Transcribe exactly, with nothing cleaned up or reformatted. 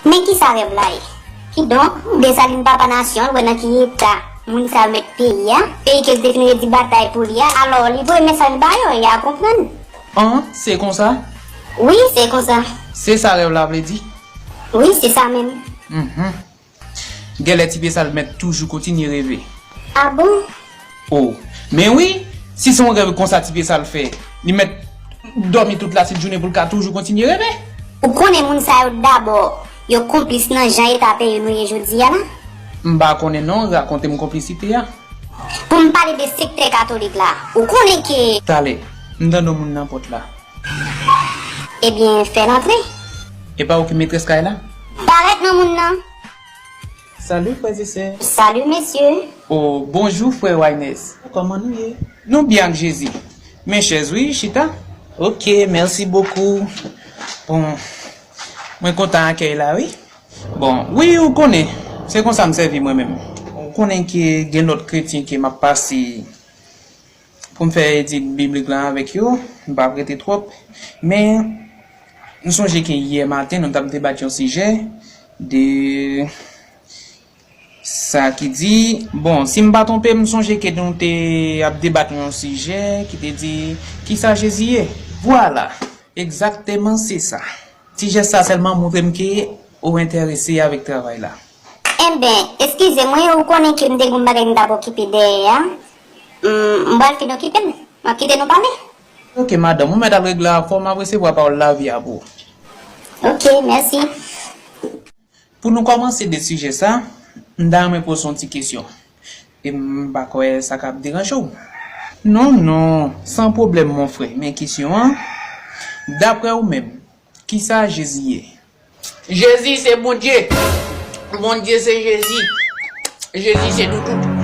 Men ki sa rèv la ye? Kidonk, Desalin papa nasyon, l wè nan ki eta moun sa yo met peyi a, peyi ke l te fin redi batay pou li a, alò li voye mesaj ba yo, y a konprann. An, se konsa? Wi, se konsa. Se sa rèv la vle di? Wi, se sa menm. Mhm. Genlè ti pye sa l mèt toujou kontinye reve. A bon? Oh, men wi, si se yon rèv konsa ti pye sa l fè, li mèt dòmi tout latit jounen pou l ka toujou kontinye reve. Ou konnen moun sa yo dabò, yo konplis nan jan eta peyi nou ye jodi a la? M pa konnen non, rakonte m konplisite a. Pou m pale de sektè katolik la, ou konnen ke. Talè, m tande yon moun nan pòt la. Ebyen, fè l antre. E pa ou ki metrès kay la? Parèt non moun nan. Salut frères et sœurs. Salut mesye. Oh, bonjou frè Waynès. Kòman nou ye? Nou byen ak Jezi. Men chèz wi, chita. Ok, merci beaucoup. Bon, mwen kontan akèy la wi. Bon, wi ou konnen, se konsa m sèvi mwen menm. Ou konnen ke gen lòt kretyen ke m ap pase pou m fè etid biblik la avèk yo, m p ap rete twòp. Men, m sonje ke yè maten nou t ap debat yon sijè de sa ki di, bon, si m pa twonpe m, m sonje ke nou te ap debat yon sijè ki te di, kisa Jezi ye? Vwala, egzakteman se sa. Ti jès sa sèlman montre m ke ou enterese avèk travay la. Enben, eskize mwen, ou konnen ke m te gen yon bagay m t ap okipe dèyè a. M, m pral fin okipe l. M ap kite nou pale. Ok madanm, ou mèt al regle afè w, m ap resevwa pawòl lavi a pou ou. Ok, mèsi. Pou nou kòmanse de sijè sa, m ta renmen poze yon ti kesyon. E m pa kwè sa k ap deranje w. Non, non, san pwoblèm mon frè, men kesyon an, daprè ou menm, kisa Jezi ye? Jezi se Bondye. Bondye se Jezi. Jezi se nou tout.